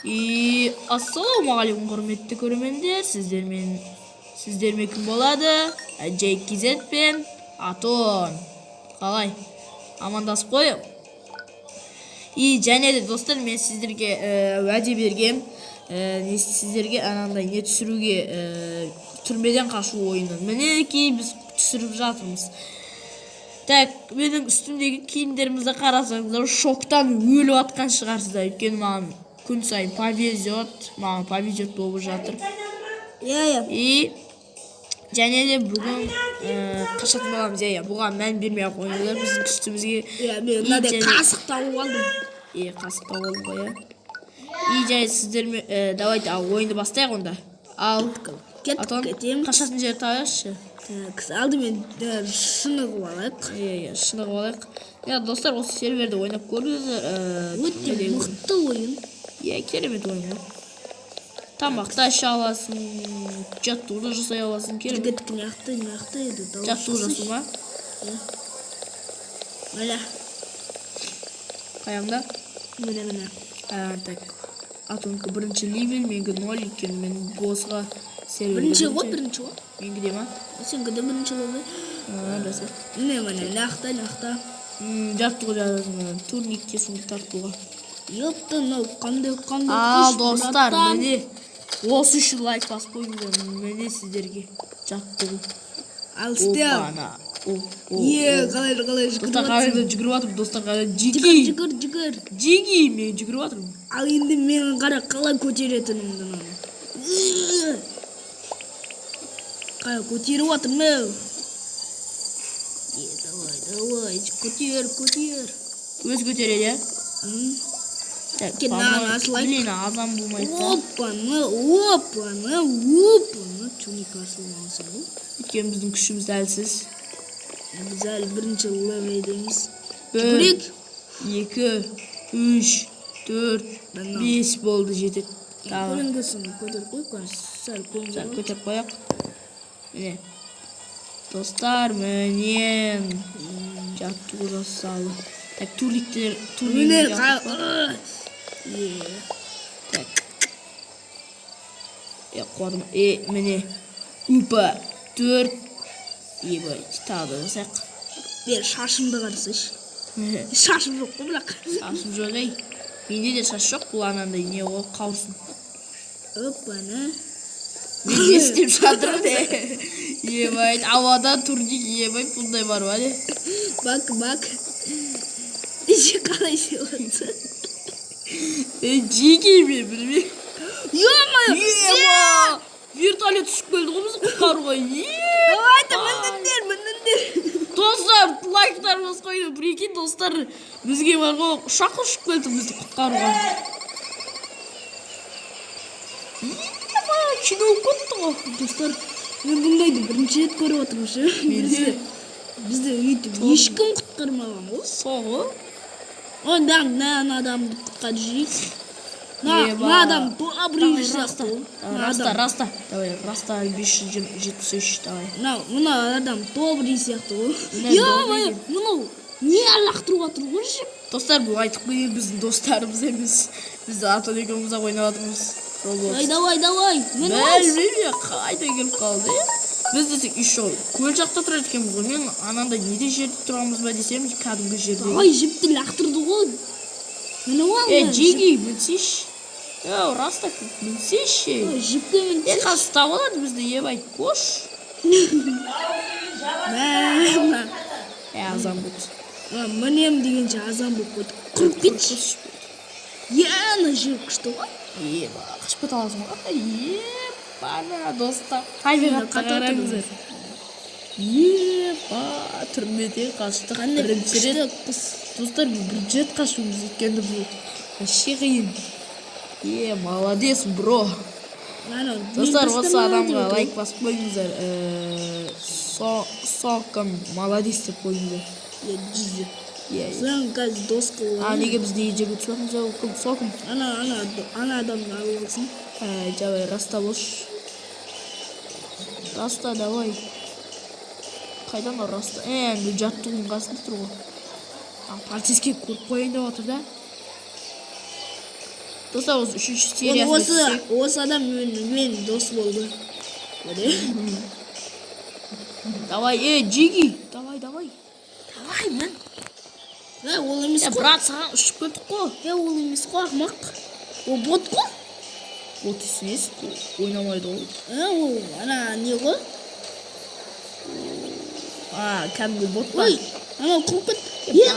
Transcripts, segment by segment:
И ассалаумағалейкум, құрметті көрермендер, сіздермен кім болады? Джейк Кизет пен Атон. Қалай? Амандасып қояйық. И және де, достар, мен сіздерге уәде бергем, не сіздерге анандай не түсіруге, түрмеден қашу ойыны. Мінекей, біз түсіріп жатырмыз. Так, менің үстімдегі киімдерімізді қарасаңыздар, шоктан өліп жатқан шығарсыздар, өйткені маған күн сайын повезет, маған повезет болып жатыр. Иә. И және де бүгін қашатын боламыз, иә, бұған мән бермей ақ қойыңыздар, біздің үстімізге. Иә, мен мынадай қасық тауып алдым. Е, қасық тауып алдым ғой, иә. И және сіздермен давайте, ал, ойынды бастайық онда. Ал, Кеттік, Атон, кетеміз. қашатын жер табайықшы. Так, алдымен шынығып алайық. Иә, шынығып алайық. Иә, достар, осы серверде ойнап көріңіздер. Өте мықты ойын. Иә, керемет ойын ғой. Тамақ та іше аласың, жаттығу да жасай аласың, керемет. Жігіт мықты, мықты еді. Дауыс Жаттығу жасау ма? Иә. Міне. Қаяғында? Міне, міне. А, так. Атонікі бірінші левел, менікі ноль, өйткені мен босқа серверде. Бірінші ғой, бірінші ғой. Менікі де ма? Сенікі де бірінші болды. А, рас. Міне, міне, нақты, нақты. Жаттығу жазасың, турникке суды тартуға. Ёпта, мынау қандай қандай Ал, күш, достар, братан. міне, осы үшін лайк басып қойыңыздар, міне сіздерге жаттығу. Ал, істе, ал. Опа-на. О, о, Е, о. қалай қалай жүгіріп Достар, жатсың? қараңдар, жүгіріп жатырмын, достар, қараңдар, Жүгір, жиги. жүгір, жүгір. Жиги, мен жүгіріп жатырмын. Ал енді мен қара, қалай көтеретінімді мынаны. Қалай көтеріп жатырмын, ау. Е, давай, давай, көтер, көтер. Өзі көтереді, иә? Так, Кет, мынаны асылайық. Блин, азан болмайды да. Опа-на, опа-на, опа-на. Турник асылмағансың ғой. Өйткені біздің күшіміз әлсіз. Біз әлі бірінші левелдеміз. Бір, Жүгірейік. екі, үш, төрт, Мынау. бес болды, жетеді. Тағы. Көлеңкесін көтеріп қойып, қазір сәл Сәл көңіл. көтеріп қояйық. Міне. Достар, міне жаттығу жасалды. Так, турниктер, Міне, турник. Е. Так. Е, қуадым. Е, міне. Упа. Төрт. Ебай, тағы да жасайық. Бер, шашымды қарасайшы. Шашым жоқ қой бірақ. Шашым жоқ, ей. Менде де шаш жоқ, бұл анандай не ғой, қаусын. Опа-на. Мен не істеп жатырмын, е? Ебай, ауада турник, ебай, бұндай бар ма, не? Бак, бак. Еще қалай істеп жатсың? Е, жеке мен білмеймін. Ё-моё! Ема! Вертолет ұшып келді ғой бізді құтқаруға. Е! Давайте, мініңдер, мініңдер. Достар, лайктар басып қойды. Прикинь, достар, бізге бар ғой, ұшақ ұшып келді бізді құтқаруға. Ема, кино болып кетті ғой. Достар, мен бұндайды бірінші рет көріп отырмын ше. Мен де. Бізді өйтіп ешкім құтқармаған ғой. Сол ғой. Ой, мына мына адамды құтқарып жіберейік. Мына Еба. мына адам добрый Давай, сияқты раста. ғой. Мына Раста, адам. раста. Давай, раста 573, давай. Мына адам добрый сияқты ғой. Мына Ё-моё, добрый. мынау не лақтырып жатыр ғой жіп. Достар, бұл айтып қояйын, біздің достарымыз емес. Біз Антон екеуміз ақ ойнап жатырмыз. Roblox. Давай, давай, давай. Міне ал. Білмеймін, қайда келіп қалды, е? Біз десек, еще көл жақта тұрады екенбіз ғой. Мен анандай неде жерде тұрамыз ба десем, кәдімгі жерде. Давай, жіпті лақтырды ғой. Міне ал. Е, Мына Жиги, мінсейші. Е, раста, мінсейші. Жіпке Е, мінсейші. қазір ұстап алады бізді, ебай, кош. Мә, мә. Е, азан болды. Мә, мінем дегенше азан болып қойды. Құрып кетші. Е, ана жер күшті ғой. Еба, қашып кете аласың ғой. Ебана, достар, табиғатқа Қатып қараңыздар. Еба, түрмеден қаштық. Қандай Бірінші рет. күшті қыз. Достар, бұл бірінші рет қашуымыз, өйткені бұл вообще қиын. Е, молодец, бро. Анау, Достар, мен осы тастама адамға деп отыр. лайк басып қойыңыздар. Соком молодец деп қойыңыздар. Е, жүзі. Иә, иә. Сен қазір дос қылып А, неге біз неге жерге түсіп жатырмыз? Кім, соком? Ана адамды алып алсын. Ә, давай, раста болшы. Раста, давай. Қайдан ол раста? Е, енді жаттығудың қасында тұр ғой. А, полицейский көріп қояйын деп отыр да. Достар, осы үшінші сериясына Осы осы адам мен дос болды. Давай, ей, Джиги, давай, давай. Давай, мен. Е, ол емес Е, қой. брат, саған ұшып кеттік қой. Е, ол емес қой, ақымақ. Ол бот қой. Бот емес, ойнамайды ғой. Е, ол ана не ғой? А, кәдімгі бот па? Ой, анау қуып кетті. Е,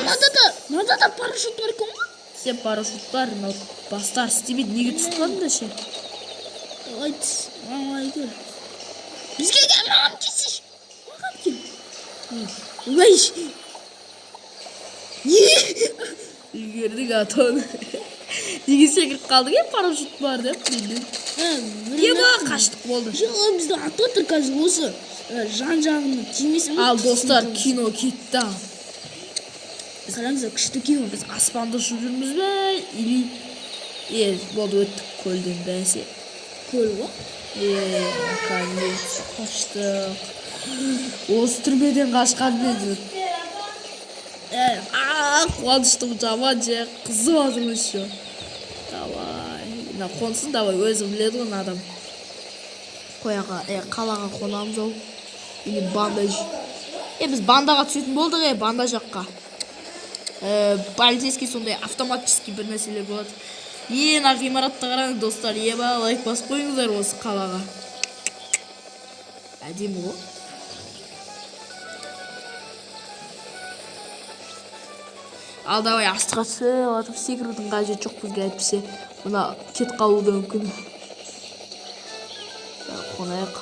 мынада да парашют бар екен ғой. Бізде парашют бар, мынау бастар істемейді. Неге түсіп қалдың да ше? Давай түс, маған кел. Бізге кел, маған келсейші. Маған кел. Ой. Е, Үлгердік атон. Неге секіріп қалдың, е, парашют бар деп менен. Еба, қаштық болды. Жоқ, бізді атып отыр қазір осы жан жағына тимесін. Ал, достар, кино кетті. Ал. Қараңыздар, күшті кино. Біз аспанда ұшып жүрміз бе? Или... Е, болды, өттік көлден бәсе. Көл ғой. Е, наконец қаштық. Осы түрмеден қашқан мен жүр. Е, А, қуаныштым жаман же, қызып жатырмын еще. Давай. Мына қонсын, давай, өзі біледі ғой мына адам. Қояға, е, қалаға қонамыз ау. Или банда. Е, біз бандаға түсетін болдық, е, банда жаққа. Полицейский сондай автоматический бір нәрселер болады. Е, мына ғимаратты қараңыз, достар, еба, лайк басып қойыңыздар осы қалаға. Әдемі ғой. Ал, давай, астыға түсіп жатып секірудің қажеті жоқ бізге, әйтпесе мына кетіп қалуы да мүмкін. Қонайық.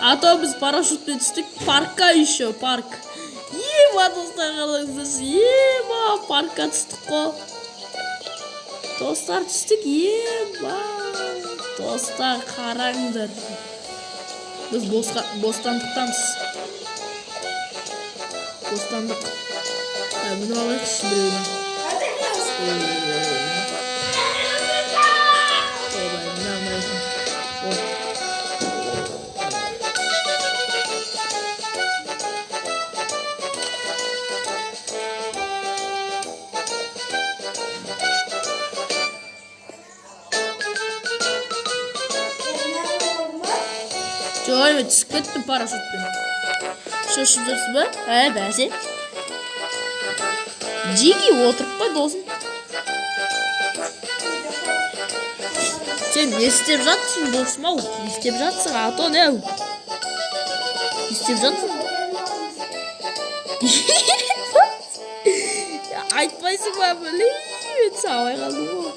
А то біз парашютпен түстік паркка, еще парк. Ема, достар, қараңыздаршы, ема, паркка түстік қой. Достар, түстік, ема. Достар, қараңдар. Біз бостандықтамыз. Бостандық. Ә, мініп алайықшы біреуіне. Ойбай, мына алмайсың. О. Жоқ, мен түсіп кеттім парашютпен. Шошып жүрсің ба? Ә, бәсе. Джиги, отырып қой, досым. Сен не істеп жатсың, досым ау? Не істеп жатсың, Атон, ау? Не істеп жатсың? Айтпайсың ба, блин, мен сабай қалдым ғой.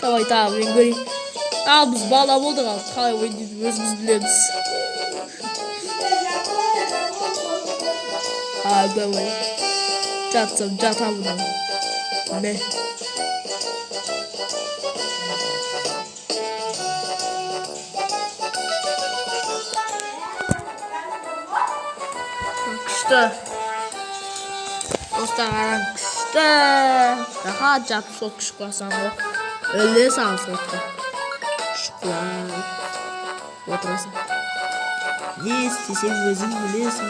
Давай, тағы мен көрейін. Ал, біз бала болдық, ал қалай ойнайтынын өзіміз білеміз. А, давай. Жатсам, жатамын ал. Мә. Күшті. Достар, қараң, күшті. Рахат жатып сотка шұқыласаң ғой. Өле саған сотка. Шұқылап отырасың. Не істесең өзің білесің.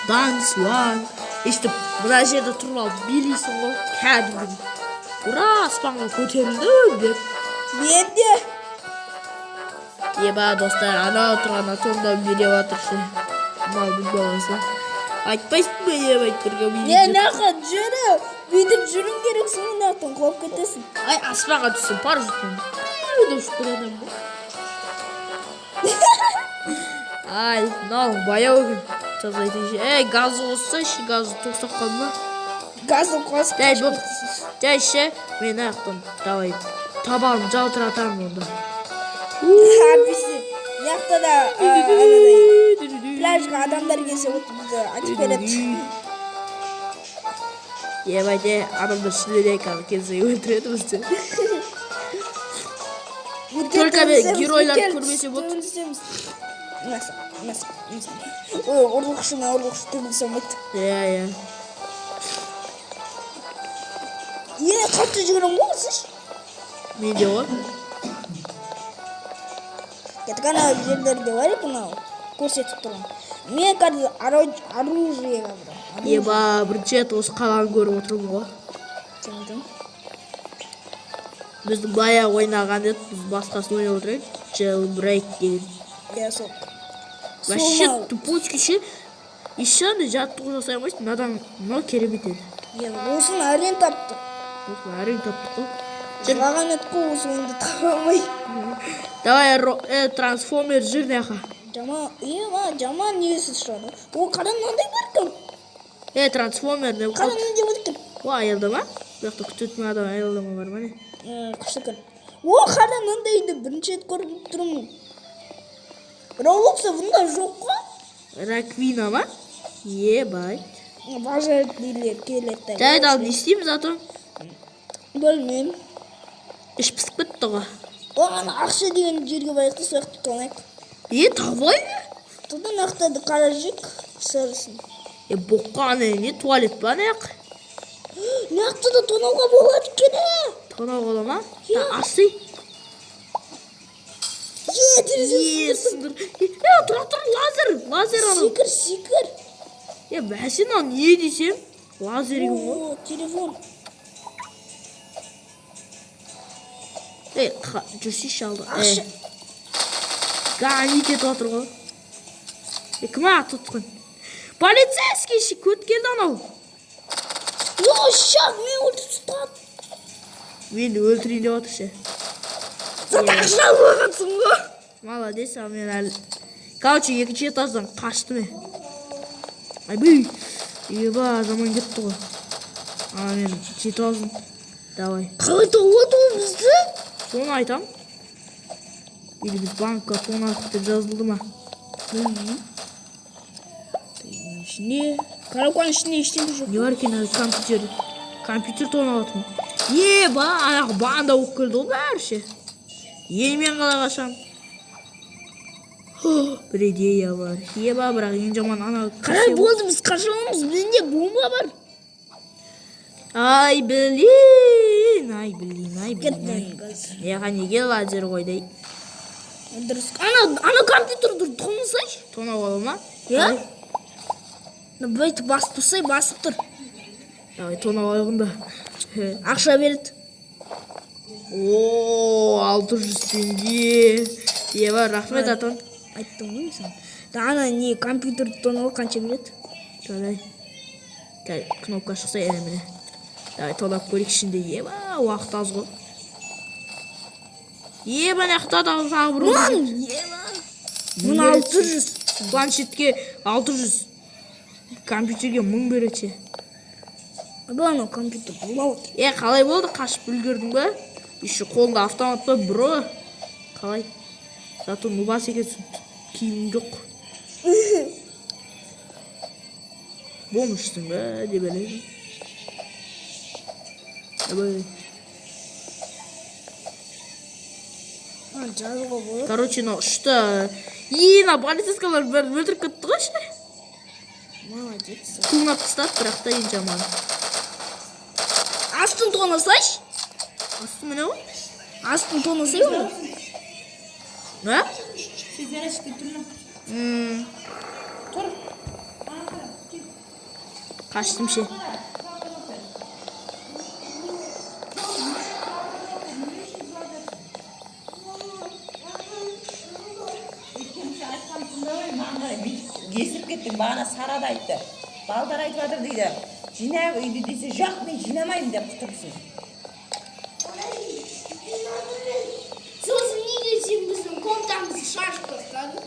Данс уан. Өйстіп мына жерде тұрып алып билейсің ғой, кәдімгідей. Ура, аспанға көтерілдім деп. Мен де. Еба, достар, анау тұрған Атонда билеп жатыр ше. Малдың баласы. Айтпайсың ба, ебай, кірге Не, билейді. нахуй, жүрі. Бүйтіп жүруің керексің, мына құлап кетесің. Ай, аспанға түссем, парашютпен. Деп ұшып кететін ғой. Ай, мынау баяу екен. Жаза айтайыншы. Ей, газды қоссайшы, газды тоқтап қалды ма? Газды қосып. Жай, болды. Жай ше, мен аяқтан, давай, табанымды жалтыратамын онда. Әпесе, мына жақта да анадай пляжға адамдар келсе, вот бізді айтып береді. Ебать, е, адамдар шынымен қазір келсе өлтіреді бізді. Только мен геройларды көрмесе болды. Төбелесеміз. Ой, ұрлықшы мен ұрлықшы төбелесе алмайды. Иә, иә. Е, қатты жүгіремін ғой осы. Мен де ғой. Кеттік, ана жерлерде бар екен мынау көрсетіп тұрған. Мен қазір оружиеға барамын. Еба, бірінші рет осы қаланы көріп отырмын ғой. Кімдің? Біздің баяғы ойнаған еді, біз басқасын ойнап отыр едік. Jailbreak деген. Иә, сол. Вообще Сол. тупочки ше. Еще андай жаттығу жасай алмайсың, мынадан мынау керемет еді. Иә, осыны әрең таптық. Осыны әрең таптық қой. Жылаған едік қой осы ойынды таба алмай. Давай, трансформер жүр мына жаққа. Жаман, е, жаман несі шығады. О, қара, мынандай бар екен. Трансформер не Қара, қалды? мынандай бар екен. О, аялдама. Бұл жақта күтетін адам аялдама бар ма не? Күшті екен. О, қара, мынандайды бірінші рет көріп тұрмын. Роблокста бұндай жоқ қой. Раквина ма? Ебать. Бажардилер келеді. Жарайды, ал не істейміз ато? Білмеймін. Іш пісіп кетті ғой. О, ана ақша деген жерге барайық та сол жақта тонайық. Давай. Содан ақтады қара жік сарысын. Боққа ана не туалет па ана жақ? Мына жақта да тонауға болады екен. Тонауға бола ма? Иә. Асы. Е, терезе Сындыр. Тұра тұр, лазер, лазер анау. Секір, секір. Бәсе мынау не десем? Лазер екен ғой. О, телефон. Жүрсейші алды. Ақша. Гани кетіп жатыр ғой. Кім ақ тұтқын? Полицейский ше, көт келді анау. О, щас, мен өлтіріп тастады. Мені өлтірейін деп жатыр ше. Зат ақша алып алғансың ғой. Молодец, ал мен әлі. Короче, екінші этаждан қаштым мен. Айбей. Еба, жаман кетті ғой. А, мен жетіп алдым. Давай. Қалай тауып алды ол бізді? Соны айтам. Или біз банкқа тонадық деп жазылды ма? Білмеймін. Ішінде, коробканың ішінде ештеңе жоқ. Не бар екен әлі компьютер? Компьютер тонап жатырмын. Еба, ана банда болып келді ғой бәрі ше. Мен қалай қашам? Бір идея бар. Еба, бірақ ең жаман ана Қалай болды, біз қаша аламыз, бізде бомба бар. Ай, блин, ай, блин, ай, блин. ай. Кеттім қазір. Яға неге лазер қойды? Дұрыс. Ана компьютерді тонасайшы. Тонап ала ма? Иә? Бүйтіп басып тұрсай, басып тұр. Давай, тонап алайық онда. Ақша береді. О, 600 теңге. Еба, рахмет, Атон. Айттым ғой мен саған. Да, ана не компьютерді тонау қанша береді? Давай. Кәл, кнопка шықса, міне. Давай, тонап көрейік ішінде. Еба, уақыт аз ғой. Еба, мына жақта да тағы бір Мың! Еба! Мың 600. Планшетке 600. Компьютерге 1000 береді ше. Бұл анау компьютер бұлап отыр. Қалай болды? Қашып үлгердің ба? Еще қолында автомат па, бро? Қалай? Зато нубас екенсің. Киімің жоқ. Бомжсың ба деп ойлаймын. Давай. Жазуға болады. Короче, мынау ұшты. Мына полицейскийлар бәрін өлтіріп кетті ғой ше. Молодец. Тонап тастады, бірақ та ең жаманы. Астын тонасайшы. Асты міне ғой. Астын тонасай онда. А? Қаштым ше. Есіріп кеттің, бағана Сара да айтты. Балдар айтып жатыр дейді. Жина үйді десе, жоқ, мен жинамаймын деп құтырыпсың. Сосын неге сен біздің комнатамызды шашып тастадың?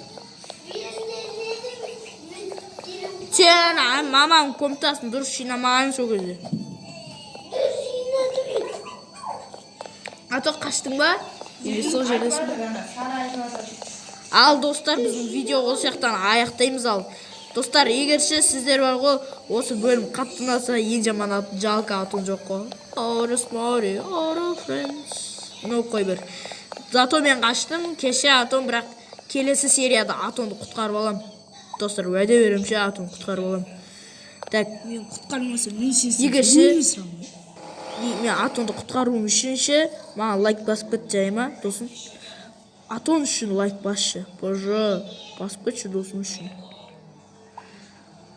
Сен маманың комнатасын дұрыс жинамаған сол кезде. А то қаштың ба? Или сол жердесің ба? Ал достар, біздің видео осы жақтан аяқтаймыз ал. Достар, егер ше сіздер бар ғой, осы бөлім қатты ұнаса, ең жаман ат, жалко атым жоқ қой. Our story, our friends. Ну, қой бер. Зато мен қаштым, кеше атом, бірақ келесі серияда атомды құтқарып алам. Достар, уәде беремін ше, атомды құтқарып алам. Так, Мен құтқармасам, мен сені Егер ше- И мен Атонды құтқаруым үшін ше, маған лайк басып кет, жай ма, досым? Атон үшін лайк басшы, боже, басып кетші досым үшін.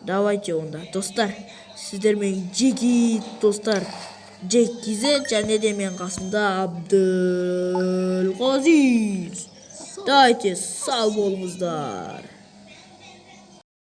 Давайте онда, достар, сіздермен Джеки, достар, Джек KZ, және де мен қасымда Абдылғазиз. Давайте, сау болыңыздар.